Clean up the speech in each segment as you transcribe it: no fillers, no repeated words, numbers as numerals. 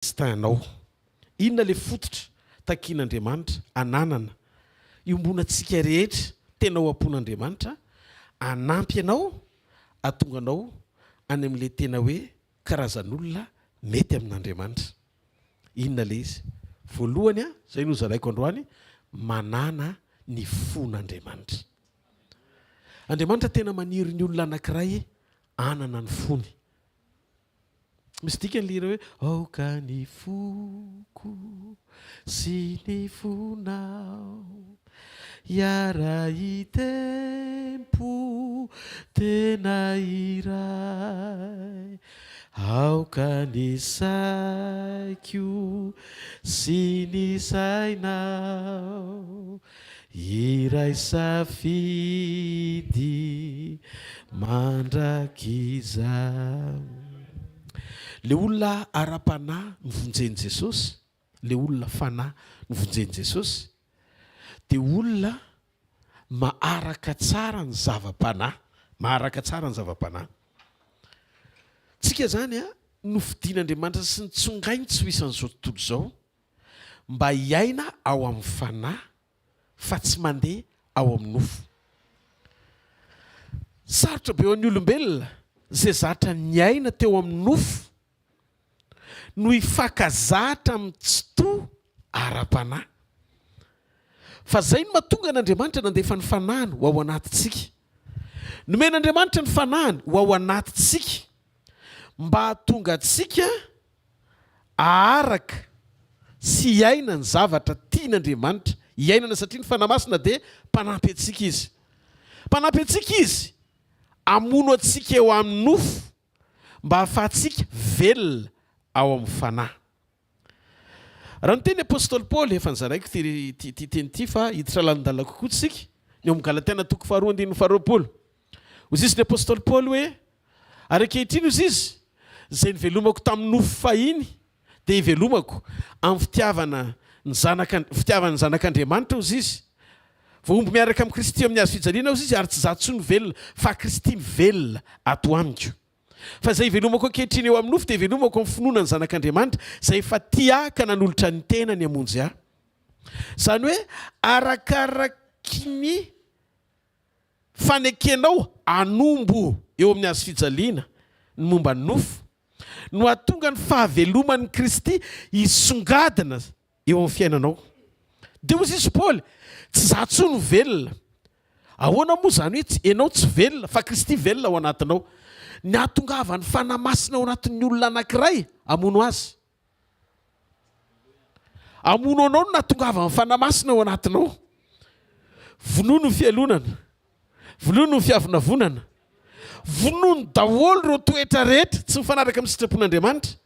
Destin-nao. Inona ilay fototra takian'Andriamanitra ananana, iombonantsika rehetra tena ao am-pon'Andriamanitra hanampy anao hahatonga anao any amin'ilay tena hoe karazan'olona mety amin'Andriamanitra. Inona ilay izy? Voalohany, izay no hozaraiko androany, manàna ny fon'Andriamanitra. Andriamanitra tena maniry ny olona anankiray hanana ny fony. Misy dikany le hira hoe Aoka ny foko sy ny fonao hiara-hitempo tena iray Aoka ny saiko sy ny sainao Iray safidy mandrakizay. Le olona ara-panahy novonjen'i Jesosy, le olona fanahy novonjen'i Jesosy dia olona maharaka tsara ny zava-panahy, maharaka tsara ny zava-panahy. Tsika zany a, nofidin'Andriamanitra sy nitsongainy tsy ho isan'izao tontolo izao, mba hiaina ao amin'ny fanahy fa tsy mandeha ao amin'ny nofo. Sarotra be ho an'ny olombelona izay zatra niaina teo amin'ny nofo no hifankazatra amin'ny tsitoha ara-panahy. Fa izay no mahatonga an'Andriamanitra nandefa ny fanahiny ho ao anatintsika. Nomen'Andriamanitra ny fanahiny ho ao anatintsika mba hahatonga antsika haharaka sy hiaina ny zavatra tian'Andriamanitra hiainana satria ny Fanahy Masina dia mpanampy antsika Izy. Mpanampy antsika Izy hamono antsika eo amin'ny nofo mba hahafahantsika velona ao amin'ny Fanahy. Raha niteny ny Apostoly Paoly, efa nozaraiko ity ity teny ity fa hiditra lalindalina kokoa tsika, ny ao amin'ny Galatiana toko faharoa andininy faharoapolo. Hoy izy ny Apostoly Paoly hoe, Ary ankehitriny, hozy izy, izay nivelomako tamin'ny nofo fahiny, dia ivelomako amin'ny fitiavana ny Zanaka, fitiavan'ny Zanak'Andriamanitra, hozy izy. Voahombo miaraka amin'i Kristy eo amin'ny hazo fijaliana, hozy izy, ary tsy izaho intsony no velona, fa Kristy mivelona ato amiko. Fa izay ivelomako ankehitriny eo amin'ny nofo, dia ivelomako amin'ny finoana ny Zanak'Andriamanitra, izay efa tia ahy ka nanolotra ny tenany hamonjy ahy. Izany hoe, arakaraky ny. Fanekenao hanombo eo amin'ny hazo fijaliana ny momba ny nofo no hahatonga ny fahaveloman'i Kristy hisongadina eo amin'ny fiainanao. Dia hoy izy Paoly, Tsy izaho intsony no velona. Ahoana moa izany hoe tsy ianao tsy velona fa Kristy velona ao anatinao? Ny hahatongavan'ny Fanahy Masina ao anatin'ny olona anankiray hamono azy. Hamono anao no nahatongavan'ny Fanahy Masina ao anatinao. Vonono ny fialonana. Vonono ny fiavonavonana. Vonono daholo ireo toetra rehetra tsy mifanaraka amin'ny sitrapon'Andriamanitra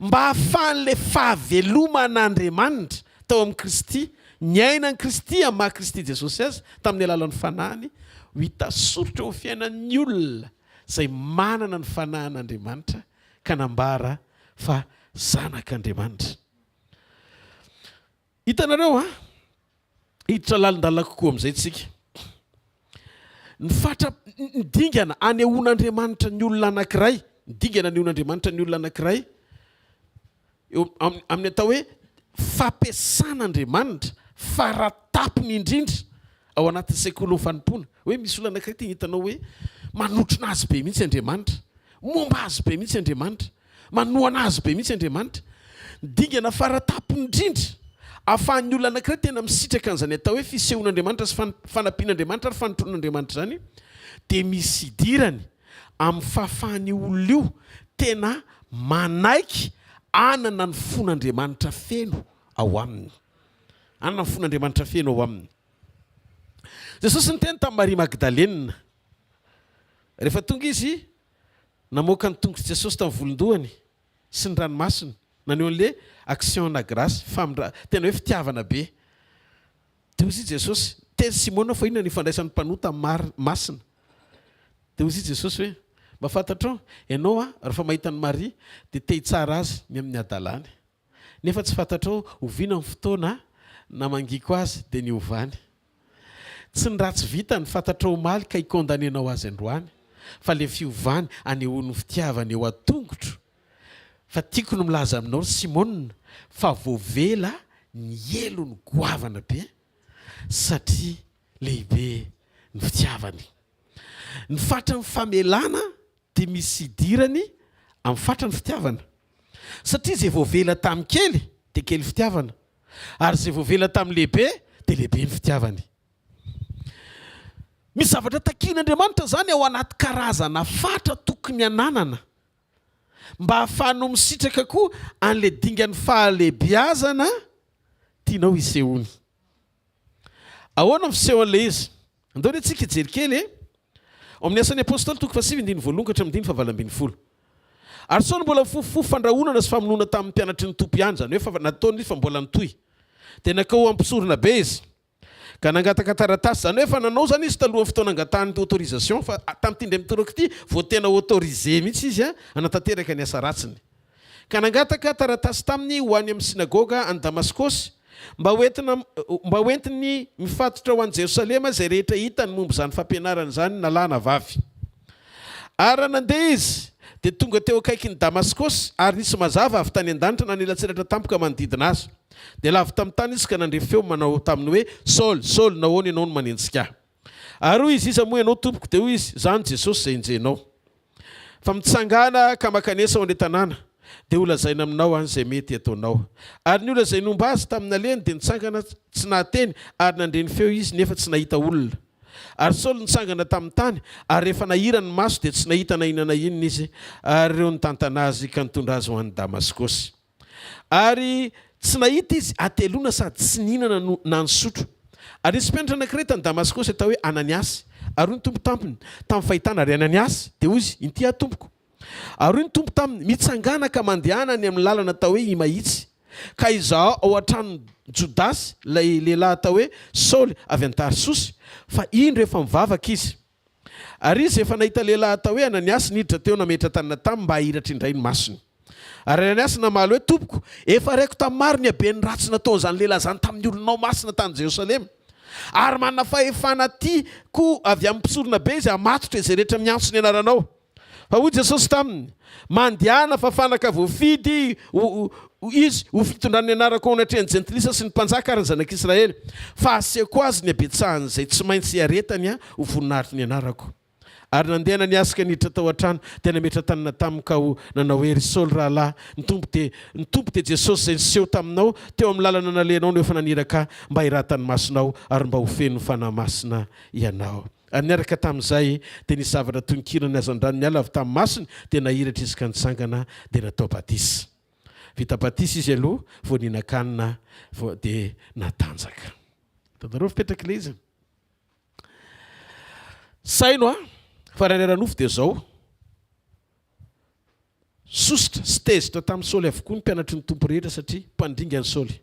mba hahafahan'ilay fahaveloman'Andriamanitra tao amin'i Kristy, niaina an'i Kristy amin'ny maha Kristy Jesosy azy tamin'ny alalan'ny Fanahiny ho hita soritra eo amin'ny fiainan'ny olona izay manana ny Fanahin'Andriamanitra ka nambara fa zanak'Andriamanitra. Hitanareo an? Hiditra lalindalina kokoa amin'izay tsika. Ny fatra, ny dingana anehoan'Andriamanitra ny olona anankiray, ny dingana anehoan'Andriamanitra ny olona anankiray eo amin'ny atao hoe fampiasan'Andriamanitra faratapony indrindra ao anatin'ny sekolin'ny fanompoana. Hoe misy olona anankiray tena hitanao hoe manotrona azy be mihitsy Andriamanitra, momba azy be mihitsy Andriamanitra. Manohana azy be mihitsy Andriamanitra. Ny dingana faratapony indrindra ahafahan'ny olona anankiray tena misitraka an'izany atao hoe fisehoan'Andriamanitra sy fanampian'Andriamanitra ary fanotronan'Andriamanitra izany dia misy idirany amin'ny fahafahan'io olona io tena manaiky hanana ny fon'Andriamanitra feno ao aminy. Hanana ny fon'Andriamanitra feno ao aminy. Jesosy niteny tamin'i Maria Magdalena rehefa tonga izy Namoaka ny tongotr'i Jesosy tamin'ny volon-dohany sy ny ranomasony, naneho an'ilay action na grâce, famindra, tena hoe fitiavana be. Dia hoy i Jesosy, niteny Simona fa inona no ifandraisan'ny mpanota amin'ny mar, masina? Dia hoy i Jesosy hoe, Mba fantatrao, ianao an, rehefa mahita an'i Maria, dia te hitsara azy ny amin'ny hadalany. Nefa tsy fantatrao oviana ny fotoana namangiako azy dia niovany. Tsy ny ratsy vitany fantatrao omaly ka hi-condamner-nao azy androany fa le fiovany anehoany ny fitiavany eo an-tongotro. Fa tiako ny milaza aminao ry Simona fa voavela ny helony goavana be satria lehibe ny fitiavany. Ny fatran'ny famelana dia misy idirany amin'ny fatran'ny fitiavana. Satria izay voavela tamin'ny kely dia kely fitiavana ary izay voavela tamin'ny lehibe dia lehibe ny fitiavany. Misy zavatra takian'Andriamanitra izany ao anaty karazana fatra tokony hananana mba hahafahanao misitraka koa an'ilay dingan'ny fahalehibiazana tianao hisehoany. Ahoana ny fisehon'ilay izy? Andao anie tsika hijery kely e! Ao amin'ny Asan'ny Apostoly toko fahasivy andininy voalohany ka hatramin'ny andininy fahavalo ambinifolo. Ary Saoly mbola nifofofofo fandrahonana sy famonoana tamin'ny mpianatry ny Tompo ihany, izany hoe efa nataony izy fa mbola nitohy. Dia nankao amin'ny mpisoronabe izy, ka nangataka taratasy, izany hoe efa nanao izany izy talohan'ny fotoana angatahany autorisation, fa tamin'ity indray mitoraka ity vao tena autorisé mihitsy izy hanatanteraka ny asa ratsiny. Ka nangataka taratasy taminy ho any amin'ny synagoga any Damaskosy, mba ho entina, mba ho entiny mifatotra ho any Jerosalema izay rehetra hitany momba izany fampianarana izany, na lahy na vavy. Ary raha nandeha izy, dia tonga teo akaikin'i Damaskosy, ary nisy mazava avy tany an-danitra nanelatselatra tampoka manodidina azy. Dia lavo tamin'ny tany izy ka nandre feo manao taminy hoe, Saoly, Saoly, nahoana ianao no manenjika Ahy? Ary hoy izy, Iza moa ianao, Tompoko? Dia hoy izy, Izaho no Jesosy izay enjehinao. Fa mitsangàna ka mankanesa ao an-tanàna, dia holazaina aminao any izay mety hataonao. Ary ny olona izay nomba azy tamin'ny nalehany dia nitsangana tsy nahateny, ary nandre ny feo izy, nefa tsy nahita olona. Ary Saoly nitsangana tamin'ny tany, ary rehefa nahirany ny maso dia tsy nahita na inona na inona izy, ary ireo nitantana azy ka nitondra azy ho any Damaskosy. Ary tsy nahita izy hateloana sady tsy nihinana no na nisotro. Ary nisy mpianatra anankiray tany Damaskosy atao hoe Ananiasy. Ary hoy ny Tompo tampiny, tamin'ny fahitana, Ry Ananiasy! Dia hoy izy, Inty aho, Tompoko. Ary hoy ny Tompo taminy, Mitsangàna ka mandehana any amin'ny lalana atao hoe Imahitsy, ka izahao ao an-tranon'i Jodasy ilay lehilahy atao hoe Saoly avy any Tarsosy, fa indro efa mivavaka izy. Ary izy efa nahita lehilahy atao hoe Ananiasy niditra teo nametra-tanana taminy mba hahiratra indray ny masony. Ary Ananiasy namaly hoe, Tompoko, efa reko tamin'ny maro ny haben'ny ratsy nataon'izany lehilahy izany tamin'ny olonao masina tany Jerosalema. Ary manana fahefana aty koa avy amin'ny mpisoronabe izy hamatotra izay rehetra miantso ny anaranao. Fa hoy Jesosy taminy, Mandehana fa fanaka voafidy izy ho fitondrany ny anarako ao anatrehan'ny Jentilisa sy ny mpanjaka ary ny zanak'Israely, fa hasehoko azy ny habetsahan'izay tsy maintsy hiaretany ho voninahitry ny anarako. Ary nandeha naniasika niditra tao an-trano, dia nametra-tanana taminy ka ho nanao hoe, Ry Saoly rahalahy, ny Tompo dia ny Tompo dia Jesosy izay niseho taminao teo amin'ny lalana nalehanao no efa naniraka ahy mba hiratan'ny masonao ary mba ho feno ny Fanahy Masina ianao. Ary niaraka tamin'izay, dia nisy zavatra toy ny kirana hazandrano niala avy tamin'ny masony, dia nahiratra izy ka nitsangana, dia natao batisa. Vita batisa izy aloha, vao nihinan-kanina, vao dia natanjaka. Hitanareo fipetrak'ilay izy? Saino a, fa raha ny ara-nofo dia izao, Sosotra sy tezitra tamin'i Saoly avokoa ny mpianatry ny Tompo rehetra satria mpandringa an'i Saoly.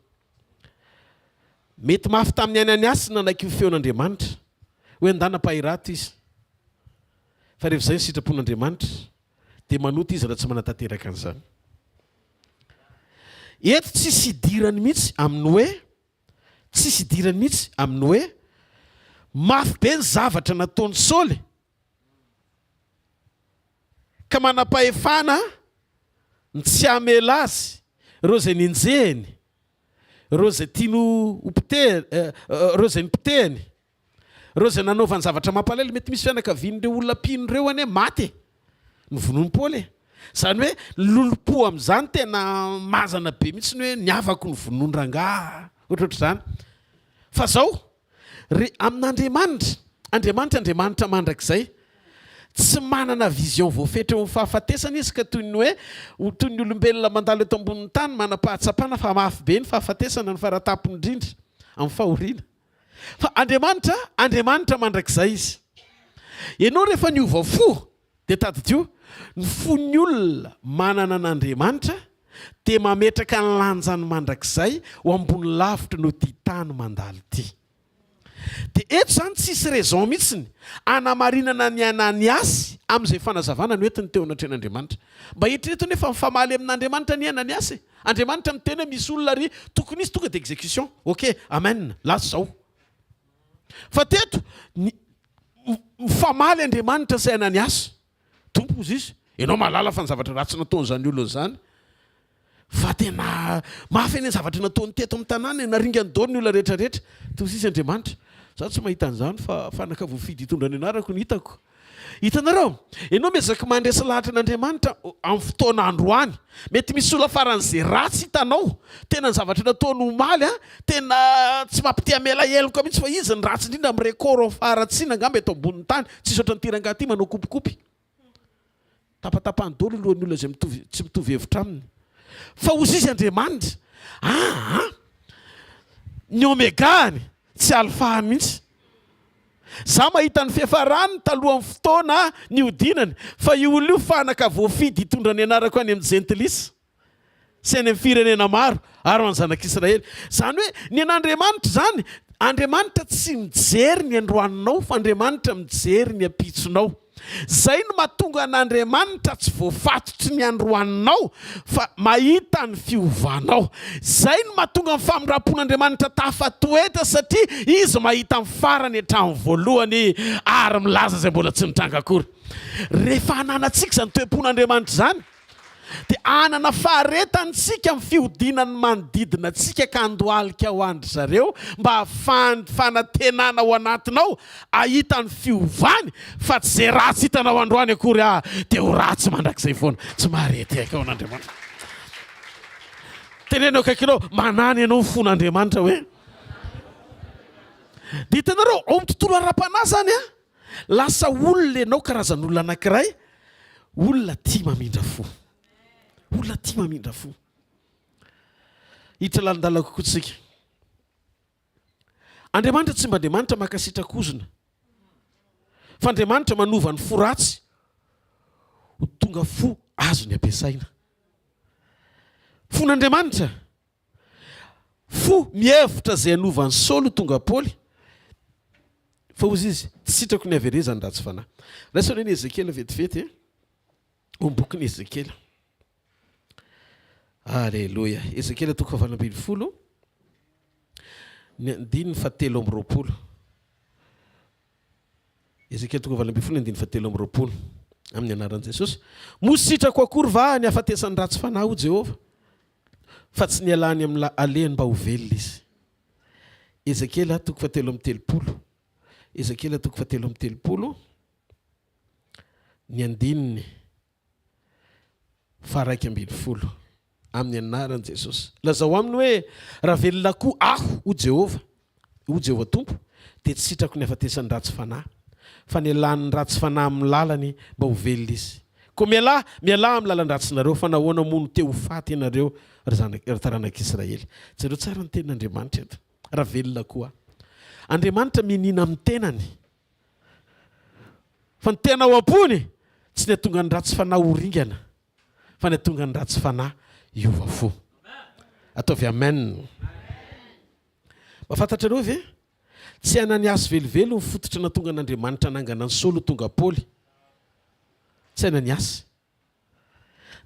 Mety mafy tamin'i Ananiasy ny nanaiky ny feon'Andriamanitra hoe andana mpahirato izy. Fa rehefa izay ny sitrapon'Andriamanitra dia manota izy raha tsy manatanteraka an'izany. Eto tsisy idirany mihitsy amin'ny hoe tsisy idirany mihitsy amin'ny hoe mafy be ny zavatra nataon'i Saoly Ka manam-pahefana ny tsy hamela azy ireo izay nenjehiny, ireo izay tiany ho potehiny, ireo izay nopotehiny, ireo izay nanaovany zavatra mampalahelo. Mety misy fianakavian'ireo olona mpino ireo anie maty e, novonoin'i Paoly e. Izany hoe ny lolompo amin'izany tena mazana be mihitsy ny hoe ny havako novonoin-drangahy, ohatrohatr'izany. Fa izao, Ry amin'Andriamanitra, Andriamanitra Andriamanitra mandrakizay. Tsy manana vision voafetra eo amin'ny fahafatesana izy ka toy ny hoe ho toy ny olombelona mandalo eto ambonin'ny tany manam-pahatsapana fa mafy be ny fahafatesana ny faratampony indrindra amin'ny fahoriana. Fa Andriamanitra, Andriamanitra mandrakizay izy. Ianao rehefa niova fo Dia tadidio, ny fon'ny olona manana an'Andriamanitra dia mametraka ny lanjany mandrakizay ho ambony lavitra noho ity tany mandalo ity. Dia eto izany tsisy raison mihitsiny hanamarinana ny Ananiasy amin'izay fanazavana noentiny teo anatrehan'Andriamanitra. Mba eritrereto anie fa mifamaly amin'Andriamanitra anie Ananiasy e! Andriamanitra miteny hoe misy olona ary tokony hisy tonga dia exécution. Ok, amen, lasa izao. Fa teto, ny, mifamaly Andriamanitra sy Ananiasy. Tompo, hozy izy, ianao mahalala fa ny zavatra ratsy nataon'izany olona izany. Fa tena mafy anie ny zavatra nataony teto amin'ny tanàna e, naringany daholo ny olona rehetra rehetra. Toa sisa Andriamanitra. Za tsy mahita an'izany fa fanaka voafidy hitondra ny anarako no hitako. Hitanareo? Ianao miezaka mandresy lahatra an'Andriamanitra amin'ny fotoana androany. Mety misy olona faran'izay ratsy hitanao. Tena ny zavatra nataony omaly an, tena tsy mampite hamela heloka mihitsy fa izy ny ratsy indrindra amin'ny record amin'ny faharatsiana angamba eto ambonin'ny tany. Tsisy ohatran'ity rangahy ity manao kopikopy. Tapatapahany daholo ny lohan'ny olona izay mitovy tsy mitovy hevitra aminy. Fa hozy izy Andriamanitra. Aa! Ny Omega-ny tsy Alpha-ny mihitsy. Za mahita ny fiafarany talohan'ny fotoana nihodinany fa io olona io fanaka voafidy hitondra ny anarako any amin'ny jentilisa sy any amin'ny firenena maro ary ho an'ny zanak'Israely. Izany hoe ny an'Andriamanitra izany, Andriamanitra tsy mijery ny androaninao fa Andriamanitra mijery ny ampitsonao. Izay no mahatonga an'Andriamanitra tsy voafatotry ny androaninao fa mahita ny fiovanao. Izay no mahatonga ny famindram-pon'Andriamanitra tafatoetra satria Izy mahita ny farany hatramin'ny voalohany ary milaza izay mbola tsy nitranga akory. Rehefa ananantsika izany toe-pon'Andriamanitra izany, dia hanana faharetana isika amin'ny fihodinan'ny manodidina antsika ka handohalika ho an-dry zareo mba hahafahan'ny fanantenana ao anatinao hahita ny fiovany fa tsy izay ratsy hitanao androany akory ah dia ho ratsy mandrakizay foana. Tsy maharety ao an'Andriamanitra. Teneno akaikinao, manana ianao ny fon'Andriamanitra hoe. Dia hitanareo, ao amin'ny tontolo ara-panahy izany an, Lasa olona ianao karazan'olona anankiray, olona tia mamindra fo. Olona tia mamindra fo. Hiditra lalindalina kokoa tsika. Andriamanitra tsy mba Andriamanitra mankasitraka ozona. Fa Andriamanitra manova ny fo ratsy ho tonga fo azony ampiasaina. Fon'Andriamanitra Fo mihevitra izay hanova an'i Saoly ho tonga Paoly, fa hozy izy, Tsy sitrako ny haverezan'ny ratsy fanahy. Raiso anie ny Ezekiela vetivety e. Ao amin'ny bokin'i Ezekiela. Aleloia. Ezekiela toko fahavalo 18, ny andininy fahatelo amby 20. Ezekiela toko 18 andininy fahatelo amby 20. Amin'ny anaran'i Jesosy. Moa sitrako akory va ny hafatesan'ny ratsy fanahy, hoy Jehovah? Fa tsy nialany amin'ny alehany mba ho velona izy. Ezekiela toko fahatelo amby 30. Ezekiela toko fahatelo amby 30, ny andininy faha-11. Amin'ny anaran'i Jesosy. Lazao aminy hoe, Raha velona koa aho, hoy Jehovah, hoy Jehovah Tompo, dia tsy sitrako ny hafatesan'ny ratsy fanahy, fa nialan'ny ratsy fanahy amin'ny lalany mba ho velona izy. Koa mialà, mialà amin'ny lalan-dratsinareo, fa nahoana moa no te ho faty ianareo, ry zanak', ry taranak'Israely? Jereo tsara ny tenin'Andriamanitra eto. Raha velona koa aho. Andriamanitra mianiana amin'ny tenany. Fa ny tena ao am-pony, tsy ny hahatonga ny ratsy fanahy ho ringana. Fa ny hahatonga ny ratsy fanahy hiova fo. Ataovy amen. Mba fantatrareo ve? Tsy Ananiasy velively no fototra nahatonga an'Andriamanitra hanangana an'i Saoly ho tonga Paoly. Tsy Ananiasy.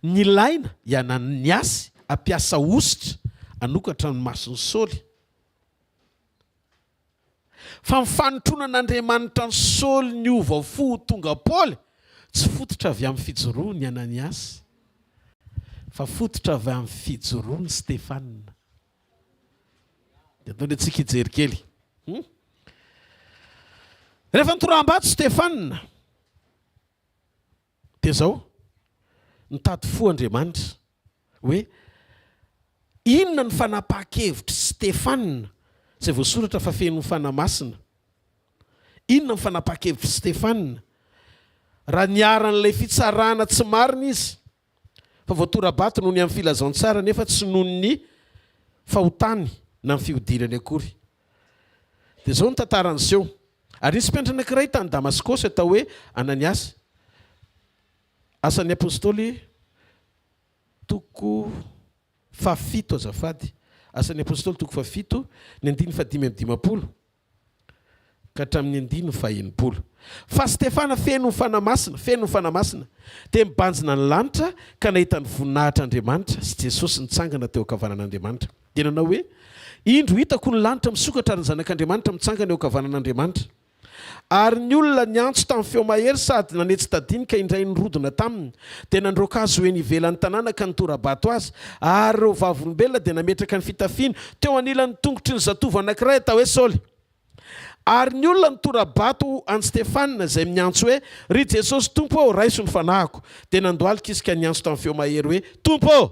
Nilaina i Ananiasy hampiasa hosotra hanokatra ny mason'i Saoly. Fa ny fanotronan'Andriamanitra an'i Saoly niova fo ho tonga Paoly tsy fototra avy amin'ny fijoroan'i Ananiasy, fa fototra avy amin'ny fijoroan'i Stefana. Dia atao ilay tsika hijery kely. Hmm? Rehefa nitoraham-bato Stefana, dia izao, nitady fo Andriamanitra hoe inona ny fanapahan-kevitr'i Stefana izay voasoratra fa feno Fanahy Masina. Inona ny fanapahan-kevitr'i Stefana raha niharan'ilay fitsarana tsy marina izy? Fa voatora-bato noho ny amin'ny filazantsara nefa tsy noho ny fahotany na ny fihodirany akory. Dia izao ny tantara niseho. Ary nisy mpianatra anankiray tany Damaskosy atao hoe Ananiasy. Asan'ny Apostoly toko fahafito azafady. Asan'ny Apostoly toko fahafito, ny andininy fahadimy amby 50. Ka hatramin'ny andininy faha-60. Fa Stefana feno ny Fanahy Masina, feno ny Fanahy Masina, dia nibanjina ny lanitra ka nahita ny voninahitr'Andriamanitra sy Jesosy nitsangana teo ankavanan'Andriamanitra. Dia nanao hoe, Indro hitako ny lanitra misokatra ary ny Zanak'Andriamanitra mitsangana eo ankavanan'Andriamanitra. Ary ny olona niantso tamin'ny feo mahery sady nanetsi-tadiny ka indray nirodona taminy. Dia nandroaka azy ho eny ivelan'ny tanàna ka nitora-bato azy. Ary ireo vavolombelona dia nametraka ny fitafiany teo anilan'ny tongotry ny zatovo anankiray atao hoe Saoly. Ary ny olona nitora-bato an'i Stefana izay miantso hoe, Ry Jesosy Tompo ô, raiso ny fanahiko. Dia nandohalika izy ka niantso tamin'ny feo mahery hoe, Tompo ô!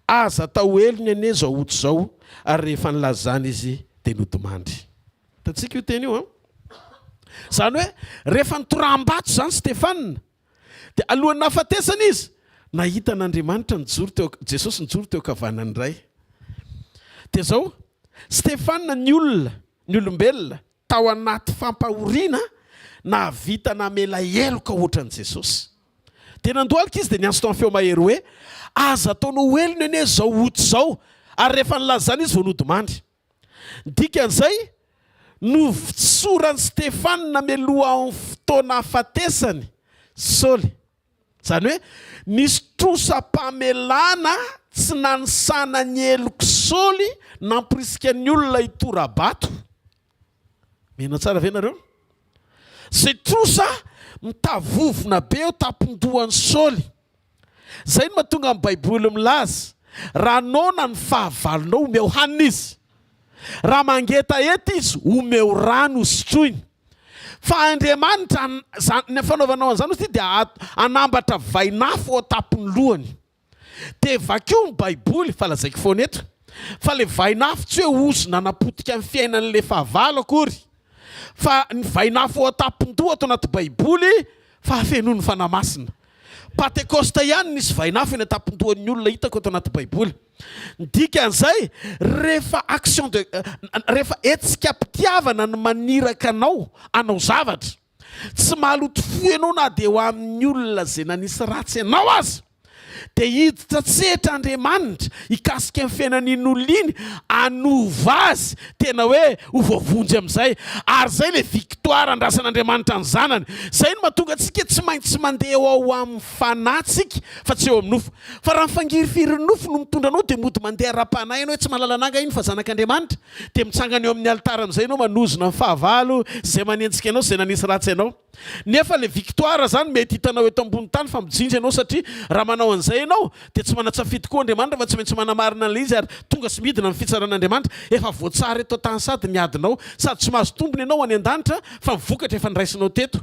Aza atao helony anie izao ota izao. Ary rehefa nilaza izany izy, dia nodimandry. Hitantsika io teny io an? Izany hoe, rehefa nitoraham-bato izany Stefana, dia alohan'ny nahafatesany izy, nahita an'Andriamanitra nijoro teo, Jesosy nijoro teo ankavanan'ny Ray. Dia izao, Stefana ny olona, ny olombelona, tao anaty fampahoriana, nahavita namela heloka hoatran'i Jesosy. Dia nandohalika izy dia niantso tamin'ny feo mahery hoe, Aza ataonao helony anie izao ota izao! Ary rehefa nilaza izany izy vao nodimandry. Ny dikan'izay, novotsoran'i Stefana mialohan'ny fotoana hahafatesany Saoly. Izany hoe, nisy trosam-pamelana tsy nanisana ny helok'i Saoly nampirisika ny olona hitora-bato. Mihaino tsara ve nareo? Izay trosa mitavovona be eo tampon-dohan'i Saoly. Izay no mahatonga ny Baiboly milaza, Raha noana ny fahavalonao, omeo hanina izy. Raha mangetaheta izy, omeo rano hosotroiny. Fa Andriamanitra, ny fanaovanao an'izany hozy dia hanambatra vainafo ao an-tampon'ny lohany. Dia vakio ny Baiboly, fa lazaiko foana eto, fa ilay vainafo tsy hoe ozona hanapotika ny fiainan'ilay fahavalo akory, fa ny vainafo ao an-tampon-doha ato anaty Baiboly, fahafenoan'ny Fanahy Masina. Patekosta ihany nisy vainafo eny an-tampon-dohan'ny olona hitako ato anaty Baiboly. Ny dikan'izay, rehefa action de, rehefa hetsika am-pitiavana no maniraka anao hanao zavatra, tsy maloto fo ianao na dia ho amin'ny olona izay nanisy ratsy anao aza. Dia hiditra an-tsehatra Andriamanitra hikasika ny fiainan'iny olona iny, hanova azy tena hoe ho voavonjy amin'izay. Ary izay ilay victoire andrasan'Andriamanitra ny zanany. Izay no mahatonga antsika tsy maintsy mandeha ao amin'ny fanahy tsika fa tsy eo amin'ny nofo. Fa raha ny fangirifirin'ny nofo no mitondra anao dia mody mandeha ara-panahy ianao hoe tsy mahalala an'anga iny fa zanak'Andriamanitra. Dia mitsangana eo amin'ny alitara amin'izay ianao manozona ny fahavalo izay manenjika anao sy izay nanisy ratsy anao. Nefa le victoire zany mety hitanao eto ambony tany fa mijinja ianao satria raha manao an'izay ianao dia tsy manan-tsafidy koa Andriamanitra fa tsy maintsy manamarina an'ilay izy ary tonga sy midina ny fitsaran'Andriamanitra. Efa voatsara eto an-tany sady ny adinao sady tsy mahazo tombony ianao any an-danitra fa ny vokatra efa noraisinao teto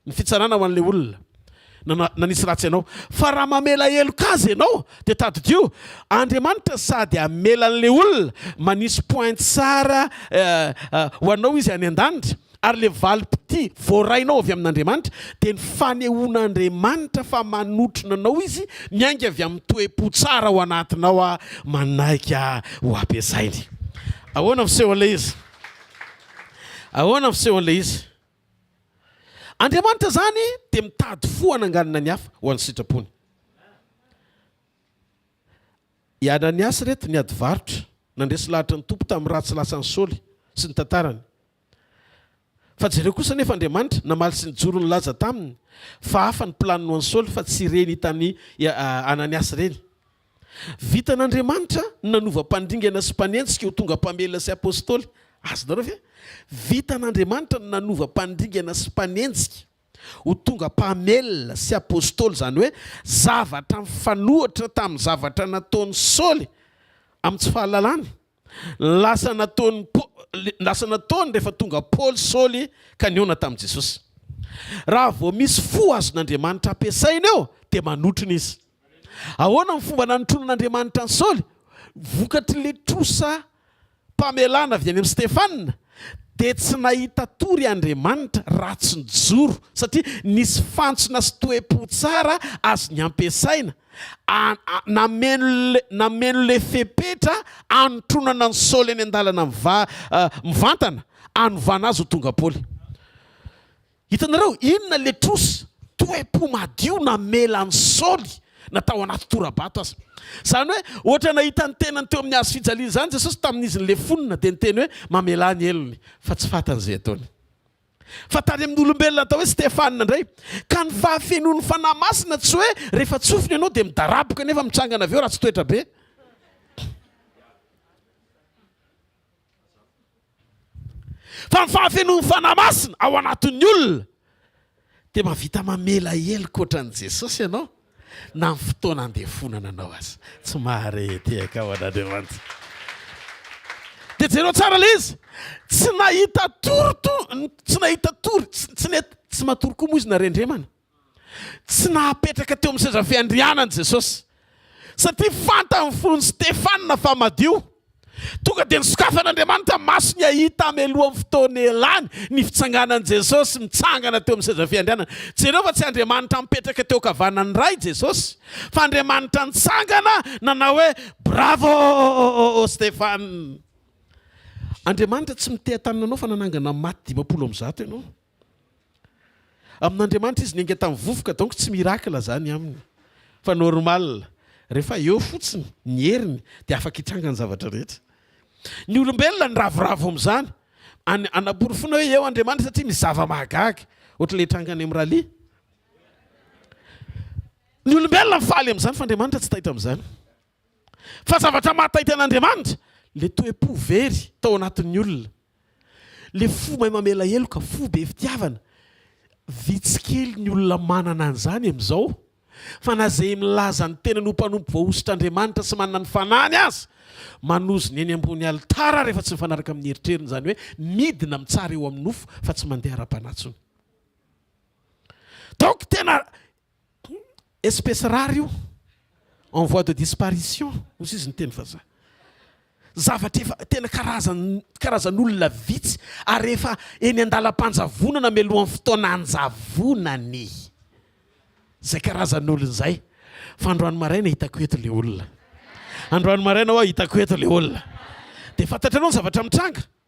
ny fitsarana ho an'ilay olona nanisy ratsy anao. Fa raha mamela heloka azy ianao dia tadidio Andriamanitra sady hamela an'ilay olona manisy point tsara ho anao izy any an-danitra Ary ilay valim-pitia voarainao avy amin'Andriamanitra dia ny fanehoan'Andriamanitra fa manotrona anao Izy miainga avy amin'ny toe-po tsara ao anatinao aho manaiky ho ampiasainy. Ahoana ny fisehon'ilay izy? Ahoana ny fisehon'ilay izy? Andriamanitra izany dia mitady fo hananganana ny hafa ho an'ny sitrapony. I Ananiasy ireto niady varotra, nandresy lahatra ny Tompo tamin'ny ratsy lasan'i Saoly sy ny tantarany. Fa jereo kosa anefa Andriamanitra namaly sy nijoro nilaza taminy fa hafa ny planiny ho an'i Saoly fa tsy ireny hitan'i Ananiasy ireny. Vitan'Andriamanitra ny nanova mpandringana sy mpanenjika ho tonga mpamelona sy apostoly. Azonareo ve? Vitan'Andriamanitra ny nanova mpandringana sy mpanenjika ho tonga mpamelona sy apostoly, izany hoe zavatra mifanohitra tamin'ny zavatra nataon'i Saoly amin'ny tsy fahalalany. Lasa nataon'i lasa nataony rehefa tonga Paoly Saoly ka nihaona tamin'i Jesosy. Raha vao misy fo azon'Andriamanitra ampiasaina eo dia manotrona izy. Ahoana ny fomba nanotronan'Andriamanitra an'i Saoly? Vokatr'ilay trosa mpamelana avy any amin'i Stefana dia tsy nahita tory Andriamanitra raha tsy nijoro satria nisy fantsona sy toe-po tsara azony ampiasaina. A, a, nameno le, nameno le fepetra anotronana an'i Saoly eny an-dalana miva, a, mivantana, hanovana azy ho tonga Paoly. Hitanareo, inona le trosa? Toe-po madio namela an'i Saoly na tao anaty tora-bato aza. Izany hoe, ohatra nahita ny tenany teo amin'ny hazo fijaliana izany Jesosy tamin'izy nilefonina, dia niteny hoe, mamelà ny helony, fa tsy fantany izay ataony. Fa tany amin'ny olombelona atao hoe Stefana indray. Ka ny fahafenoan'ny Fanahy Masina tsy hoe rehefa tsofina ianao dia midaraboka nefa mitsangana avy eo ratsy toetra be. Fa ny fahafenoan'ny Fanahy Masina ao anatin'ny olona dia mahavita mamela heloka ohatran'i Jesosy ianao na amin'ny fotoana andefonana anao aza. Tsy mahare tehaka ao an'Andriamanitra. Dia jereo tsara ilay izy. Tsy nahita tory to, tsy nahita tory, tsy nety, tsy matory koa moa izy narendremana. Tsy nahapetraka teo amin'ny seza fiandrianany Jesosy, satria fantany fon'i Stefana fa madio. Tonga dia nosokafan'Andriamanitra ny masony hahita mialohan'ny fotoana elany ny fitsanganan'i Jesosy mitsangana teo amin'ny seza fiandrianana. Jereo fa tsy Andriamanitra mipetraka teo ankavanan'ny Ray Jesosy, fa Andriamanitra nitsangana nanao hoe, Bravo Stefana! Andriamanitra tsy miteha-tanana anao fa nanangana maty 150 ianao. Amin'Andriamanitra izy niainga tamin'ny vovoka donc tsy miracle zany aminy fa normal rehefa eo fotsiny ny heriny dia afaka hitranga ny zavatra rehetra. Ny olombelona niravoravo amin'izany any anaporofoana hoe eo Andriamanitra satria misy zava-mahagaga ohatry ilay tranga any amin'ny rallye. Ny olombelona mifaly amin'izany fa Andriamanitra tsy taitra amin'izany. Fa zavatra mahataitra an'Andriamanitra le toe-po very tao anatin'ny olona. Le fo mahay mamela heloka, fo be fitiavana. Vitsy kely ny olona manana an'izany amin'izao. Fa na izay milaza ny tenany ho mpanompo voahosotr'Andriamanitra sy manana ny fanahiny aza, manozona eny ambony alitara rehefa tsy mifanaraka amin'ny eritreriny, izany hoe midina mitsara eo amin'ny nofo fa tsy mandeha ara-panahy intsony. Donc tena Espèce rare io, en voie de disparition hozy izy ny teny vazaha. Zavatra efa tena karazan karazan'olona vitsy ary efa eny an-dalam-panjavonana mialohan'ny fotoana hanjavonany izay karazan'olona izay. Fa androany maraina hitako eto ilay olona. Androany maraina ho'a hitako eto ilay olona. Dia fantatrareo ny zavatra mitranga?